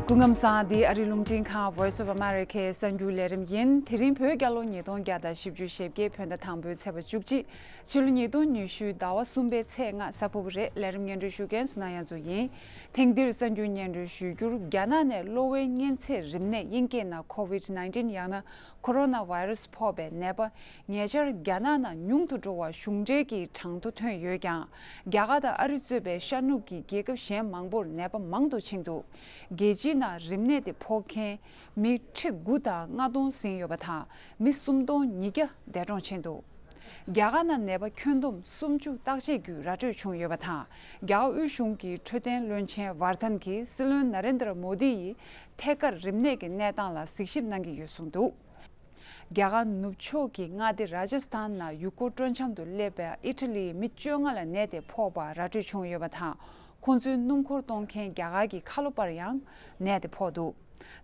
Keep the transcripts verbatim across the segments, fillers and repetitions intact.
སྐུ་ཁམས་བཟང་། འདི་ཨ་རིའི་རླུང་འཕྲིན་ཁང་Voice of Americaའི་གསར་འགྱུར་ལས་རིམ་ཡིན། དེ་རིང་བོད་རྒྱལ་ལོ་ཉིས་སྟོང་བརྒྱ་དང་བཞི་བཅུ་ཞེ་བརྒྱད་བོད་ཟླ་དང་པོའི་ཚེས་པ་བཅུ་གཅིག་ཕྱི་ལོ་ཉིས་སྟོང་ཉི་ཤུའི་ཟླ་བ་གསུམ་པའི་ཚེས་ལྔ་གཟའ་ཕུར་བུ་རེད། ལས་རིམ་སྙན་སྒྲོན་ཞུ་མཁན་བསོད་ནམས་དབྱངས་མཚོ་ཡིན། ཐེངས་འདིར་གསར་འགྱུར་སྙན་སྒྲོན་ཞུ་རྒྱུར། རྒྱ་ནག་ནས་གློ་བའི་གཉན་ཚད་རིམས་ནད་དབྱིན་སྐད་ནང་COVID nineteen ཡང་ན་ཁོ་རོ་ན་ཝའི་རུ་སི་ཕོག་པའི་ནད་པ་ཉེ་ཆར་རྒྱ་ནག་ནང་ཉུང་དུ་འགྲོ་བ་གཞུང་འབྲེལ་གྱི་གྲངས་ཐོ་ཐོན་ཡོད་ཀྱང་། རྒྱ་གར་དང་ཨ་རི་གཙོས་པའི་ཤར་ནུབ་ཀྱི་རྒྱལ་ཁབ་གཞན་མང་པོར་ནད་པ་མང་དུ་ཕྱིན་འདུག་རྒྱལ་སྤྱིའི་ནང་རིམས་ནད་དེ་ཕོག་མཁན་མི་ཁྲི་དགུ་དང་ལྔ་སྟོང་ཟིན་ཡོད་པ་དང་། མི་སུམ་སྟོང་ཉིས་བརྒྱ་འདས་གྲོངས་ཕྱིན་འདུག་རྒྱ་གར་ནང་ནད་པ་ཁྱོན་བསྡོམས་སུམ་ཅུ་བརྟག་དཔྱད་བརྒྱུད་ར་སྤྲོད་བྱུང་ཡོད་པ་དང་། རྒྱ་གར་དབུས་གཞུང་གི་འཕྲོད་བསྟེན་བློན་ཆེན་ཝར་ཐན་གྱིས་སྲིད་བློན་ན་རེན་དྲ་མོ་དི་ཡིས་ཐད་ཀར་རིམས་ནད་ཀྱི་གནས་སྟངས་ལ་གཟིགས་ཞིབ་གནང་གི་ཡོད་གསུངས་འདུག་རྒྱ་གར་ནུབ་ཕྱོགས་ཀྱི་མངའ་སྡེ་ར་ཇ་སི་ཐན་ནང་ཡུལ་སྐོར་སྤྲོ་འཆམ་དུ་སླེབས་པའི་ཨི་ཊ་ལིའི་མི་བཅོ་ལྔ་ལ་ནད་དེ་ཕོག་པ་ར་སྤྲོད་བྱུང་ཡོད་པ་དང་། ཁོང་ཚོའི་སྣུམ་འཁོར་གཏོང་མཁན་རྒྱ་གར་གྱི་ཁ་ལོ་པར་ཡང་ནད་དེ་ཕོག་འདུག་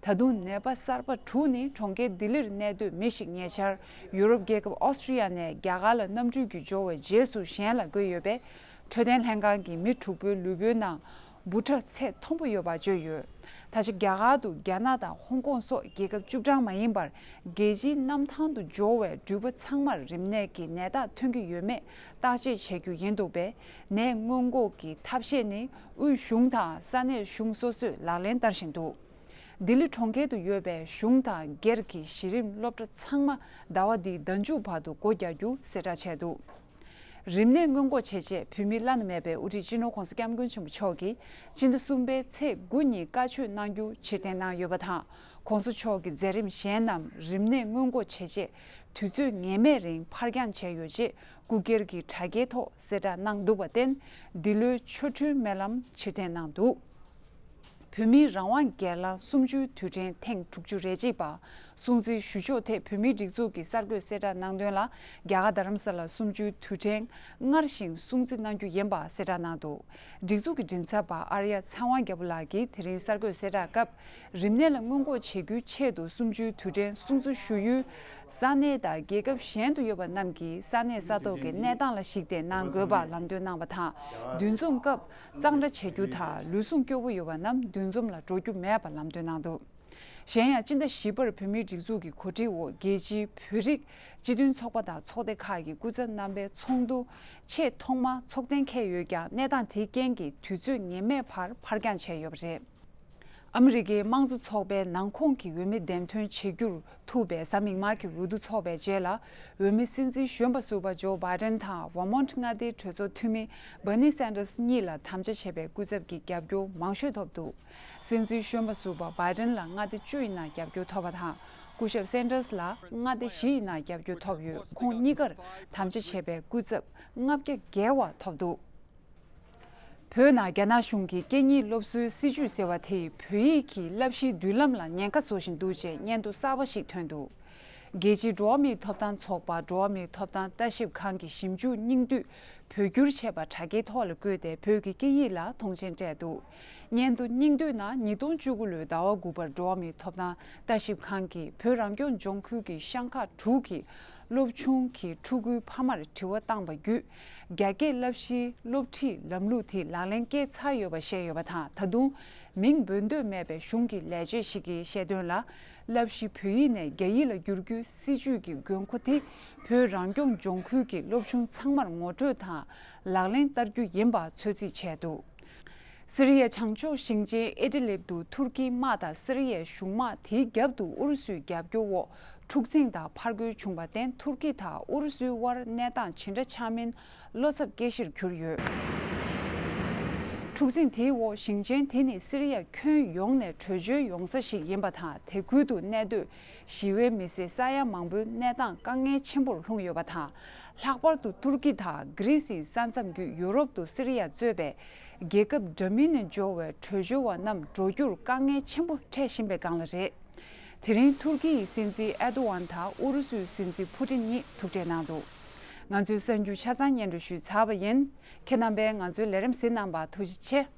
ད་དུང་ནད་པ་གསར་པ་དྲུག་ནི་གྲོང་ཁྱེར་ལྡི་ལིར་གནས་སྡོད་མི་ཞིག་ཉེ་ཆར་ཡུ་རོབ་རྒྱལ་ཁབ་ཨོ་སི་ཀྲི་ཡ་ནས་རྒྱ་གར་ལ་གནམ་གྲུས་ཀྱིས་འབྱོར་བའི་རྗེས་སུ་གཞན་ལ་འགོས་ཡོད་པས། འཕྲོད་བསྟེན་ལྷན་ཁང་གིས་མི་དྲུག་པོའི་ལུས་པོའི་ནང་འབུ་ཕྲ་ཚད་མཐོན་པོ་ཡོད་པ་བརྗོད་ཡོད། ད་ཆ་རྒྱ་གར་དུ་རྒྱ་ནག་དང་ཧོང་ཀོང་སོགས་རྒྱལ་ཁབ་བཅུ་གྲངས་མ་ཡིན་པར་རྒྱལ་སྤྱིའི་གནམ་ཐང་དུ་འབྱོར་བའི་འགྲུལ་པ་ཚང་མར་རིམས་ནད་ཀྱི་ནད་རྟགས་ཐོན་གྱི་ཡོད་མེད་བརྟག་དཔྱད་བྱེད་རྒྱུ་ཡིན་འདུག་པས། ནད་སྔོན་འགོག་གི་ཐབས་ཤེས་ནི་དབུས་གཞུང་དང་ས་གནས་གཞུང་སོ་སོས་ལག་ལེན་བསྟར་བཞིན་འདུག་ལྡི་ལི་གྲོང་ཁྱེར་དུ་ཡོད་པའི་གཞུང་དང་སྒེར་གྱི་གཞི་རིམ་སློབ་གྲྭ་ཚང་མ་ཟླ་བ་འདིའི་ཟླ་མཇུག་བར་དུ་སྒོ་རྒྱག་རྒྱུ་གསལ་བསྒྲགས་བྱས་འདུག་རིམས་ནད་སྔོན་འགོག་བྱེད་ཆེད་བོད་མིའི་བླ་ན་མེད་པའི་དབུ་ཁྲིད་སྤྱི་ནོར་༧གོང་ས་༧སྐྱབས་མགོན་ཆེན་པོ་མཆོག་གིས་སྤྱི་ཟླ་གསུམ་པའི་ཚེས་དགུ་ཉིན་བཀའ་ཆོས་གནང་རྒྱུ་ཕྱིར་འཐེན་གནང་ཡོད་པ་དང་། ༧གོང་ས་མཆོག་གི་མཛད་རིམ་གཞན་རྣམས་རིམས་ནད་སྔོན་འགོག་བྱེད་ཆེད་དུས་ཚོད་ངེས་མེད་རིང་ཕར་འགྱངས་བྱས་ཡོད་ཅེས་སྐུ་སྒེར་གྱི་དྲ་རྒྱའི་ཐོག་གསལ་བསྒྲགས་གནང་འདུག་པར་བརྟེན། འདི་ལོའི་ཆོ་འཕྲུལ་སྨོན་ལམ་ཕྱིར་འཐེན་གནང་འདུག་བོད་མིའི་རང་དབང་སྒེར་ལངས་གསུམ་བཅུའི་དུས་དྲན་ཐེངས་དྲུག་ཅུ་རེ་གཅིག་པ་སྲུང་བརྩི་ཞུ་ཕྱོགས་ཐད་བོད་མིའི་སྒྲིག་འཛུགས་ཀྱིས་གསར་འགོད་གསལ་བསྒྲགས་གནང་དོན་ལ། རྒྱ་གར་རྡ་རམ་ས་ལར་གསུམ་བཅུའི་དུས་དྲན་སྔར་བཞིན་སྲུང་བརྩི་གནང་རྒྱུ་ཡིན་པ་གསལ་བསྒྲགས་གནང་འདུག་སྒྲིག་འཛུགས་ཀྱི་མགྲིན་ཚབ་པ་ཨར་ཡ་ཚེ་དབང་རྒྱལ་པོ་ལགས་ཀྱིས་དེ་རིང་གསར་འགོད་གསལ་བསྒྲགས་སྐབས། རིམས་ནད་ལ་སྔོན་འགོག་བྱེད་རྒྱུའི་ཆེད་དུ་གསུམ་བཅུའི་དུས་དྲན་སྲུང་བརྩི་ཞུ་ཡུལ་ས་གནས་དང་རྒྱལ་ཁབ་གཞན་དུ་ཡོད་པ་རྣམས་ཀྱིས་ས་གནས་ས་ཐོག་གི་གནས་སྟངས་ལ་གཞིགས་ཏེ་གནང་དགོས་པ་ལམ་སྟོན་གནང་བ་དང་། འདུ་འཛོམས་སྐབས་གཙང་སྦྲ་བྱ་རྒྱུ་དང་ལུས་ཟུངས་སྐྱོ་བོ་ཡོད་པ་རྣམས་འདུ་འཛོམས་ལ་འགྲོ་རྒྱུ་མེད་པ་ལམ་སྟོན་གནང་འདུག་གཞན་ཡང་སྤྱི་ཟླ་བཞི་པར་བོད་མིའི་སྒྲིག་འཛུགས་ཀྱི་གོ་སྒྲིག་འོག་རྒྱལ་སྤྱིའི་བོད་རིགས་སྤྱི་མཐུན་ཚོགས་པ་དང་ཚོགས་སྡེ་ཁག་གི་སྐུ་ཚབ་རྣམ་པའི་ཚོགས་འདུ་ཆེས་ཐོག་མ་ཚོགས་གཏན་འཁེལ་ཡོད་ཀྱང་གནས་སྟངས་དེའི་རྐྱེན་གྱིས་དུས་ཚོད་ངེས་མེད་བར་ཕར་འགྱངས་བྱས་ཡོད་པ་རེད། ཨ་མི་རི་ཀའི་དམངས་གཙོ་ཚོགས་པའི་ནང་ཁོངས་ཀྱི་འོས་མི་འདེམས་ཐོན་བྱེད་རྒྱུར་ཐུག་པའི་གཟའ་མིག་དམར་གྱི་འོས་བསྡུ་ཚོགས་པའི་རྗེས་ལ། འོས་མི་སྲིད་འཛིན་གཞོན་པ་ཟུར་པ་ཇོ་བྷའི་ཌེན་དང་ཝར་མོན་ཊི་མངའ་སྡེའི་གྲོས་ཚོགས་འཐུས་མི་སྦར་ནི་སན་ཌར་སི་གཉིས་ལ་དམ་བཅའ་བྱས་པའི་སྐུ་ཚབ་ཀྱི་རྒྱབ་སྐྱོར་མང་ཤོས་ཐོབ་འདུག་སྲིད་འཛིན་གཞོན་པ་ཟུར་པ་བྷའི་ཌེན་ལ་མངའ་སྡེ་བཅུ་ཡི་ནང་རྒྱབ་སྐྱོར་ཐོབ་པ་དང་། སྐུ་ཞབས་སན་ཌར་སི་ལ་མངའ་སྡེ་བཞི་ཡི་ནང་རྒྱབ་སྐྱོར་ཐོབ་ཡོད། ཁོང་གཉིས་ཀར་དམ་བཅའ་བྱས་པའི་སྐུ་ཚབ་ལྔ་བརྒྱ་བརྒལ་བ་ཐོབ་འདུག་བོད་ནང་རྒྱ་ནག་གཞུང་གིས་སྐད་གཉིས་སློབ་གསོའི་སྲིད་ཇུས་ཟེར་བ་དེས་བོད་ཡིག་གི་བསླབ་གཞིའི་མདུན་ལམ་ལ་ཉེན་ཁ་བཟོ་བཞིན་འདུག་ཅེས་སྙན་ཐོ་གསར་པ་ཞིག་ཐོན་འདུག་རྒྱལ་སྤྱིའི་འགྲོ་བ་མིའི་ཐོབ་ཐང་ཚོགས་པ་འགྲོ་བ་མིའི་ཐོབ་ཐང་ལྟ་ཞིབ་ཁང་གི་ཞིབ་འཇུག་སྙིང་བསྡུས་བོད་བསྒྱུར་བྱས་པ་དྲ་རྒྱའི་ཐོག་ལ་བཀོད་དེ་བོད་ཀྱི་སྐད་ཡིག་ལ་མཐོང་མཆན་སྤྲད་འདུག་སྙན་ཐོ་སྙིང་བསྡུས་ནང་ཉིས་སྟོང་བཅུ་དགུ་ལོའི་ཟླ་བ་དགུ་པར་འགྲོ་བ་མིའི་ཐོབ་ཐང་ལྟ་ཞིབ་ཁང་གིས་བོད་རང་སྐྱོང་ལྗོངས་ཁུལ་གྱི་ཤང་ཁག་དྲུག་གི་སློབ་ཆུང་གི་ཕྲུ་གུའི་ཕ་མར་དྲི་བ་བཏང་བ་བརྒྱུད། རྒྱ་སྐད་བསླབ་གཞིའི་སློབ་ཁྲིད་ལམ་ལུགས་དེ་ལག་ལེན་བཀལ་ཚར་ཡོད་པ་བཤད་ཡོད་པ་དང་། ད་དུང་མིང་འབོད་འདོད་མེད་པའི་གཞུང་གི་ལས་བྱེད་ཞིག་གིས་བཤད་དོན་ལ། བསླབ་གཞི་བོད་ཡིག་ནས་རྒྱ་ཡིག་ལ་བསྒྱུར་རྒྱུའི་སྲིད་ཇུས་ཀྱི་དགོས་མཁོ་དེ་བོད་རང་སྐྱོང་ལྗོངས་ཁུལ་གྱི་སློབ་ཆུང་ཚང་མར་ངོ་སྤྲོད་དང་ལག་ལེན་བསྟར་རྒྱུ་ཡིན་པ་ཚོད་རྩིས་བྱས་འདུག་སི་རི་ཡའི་བྱང་ཕྱོགས་ཞིང་ཆེན་ཨི་ཏི་ལིབ་ཏུ་ཐུར་ཀིའི་དམག་དང་སི་རི་ཡའི་གཞུང་དམག་དེའི་རྒྱབ་ཏུ་ཨུ་རུ་སུའི་རྒྱབ་སྐྱོར་འོག་འཁྲུག་འཛིང་དང་ཕར་རྒོལ་བྱུང་བར་བརྟེན། ཐུར་ཀི་དང་ཨུ་རུ་སུའི་དབར་གནས་སྟངས་ཇི་འདྲ་ཆགས་མིན་བློ་འཚབ་སྐྱེ་གཞིར་གྱུར་ཡོད། འཁྲུག་འཛིང་དེའི་འོག་ཞིང་ཆེན་དེ་ནི་སི་རི་ཡ་ཁྱོན་ཡོངས་ནས་བྲོས་བྱོལ་ཡོང་ས་ཞིག་ཡིན་པ་དང་། དེ་ཁུལ་དུ་གནས་སྡོད་ཞི་བའི་མི་སེར་ས་ཡ་མང་པོའི་གནས་སྟངས་དཀའ་ངལ་ཆེན་པོར་ལྷུང་ཡོད་པ་དང་། ལྷག་པར་དུ་ཏུར་ཀི་དང་གྷི་རི་སིའི་ས་མཚམས་བརྒྱུད་ཡུ་རོབ་ཏུ་སི་རི་ཡ་གཙོས་པའི་རྒྱལ་ཁབ་འདྲ་མིན་ནས་འབྱོར་བའི་བྲོས་བྱོལ་བ་རྣམས་འགྲོ་རྒྱུར་དཀའ་ངལ་ཆེན་པོ་འཕྲད་བཞིན་པའི་སྒང་ལ་རེད། དེ་རིང་ཐུར་ཀི་ཡི་སྲིད་འཛིན་ཨེར་ཏོ་ཝན་དང་ཨུ་རུ་སུའི་སྲིད་འཛིན་ཕུ་ཏིན་གཉིས་ཐུག་འཕྲད་གནང་འདུག་ང་ཚོའི་གསར་འགྱུར་ཆ་ཚང་སྙན་སྒྲོན་ཞུས་ཚར་བ་ཡིན། ཁྱེད་རྣམ་པས་ང་ཚོའི་ལས་རིམ་གཟིགས་གནང་བར་ཐུགས་རྗེ་ཆེ།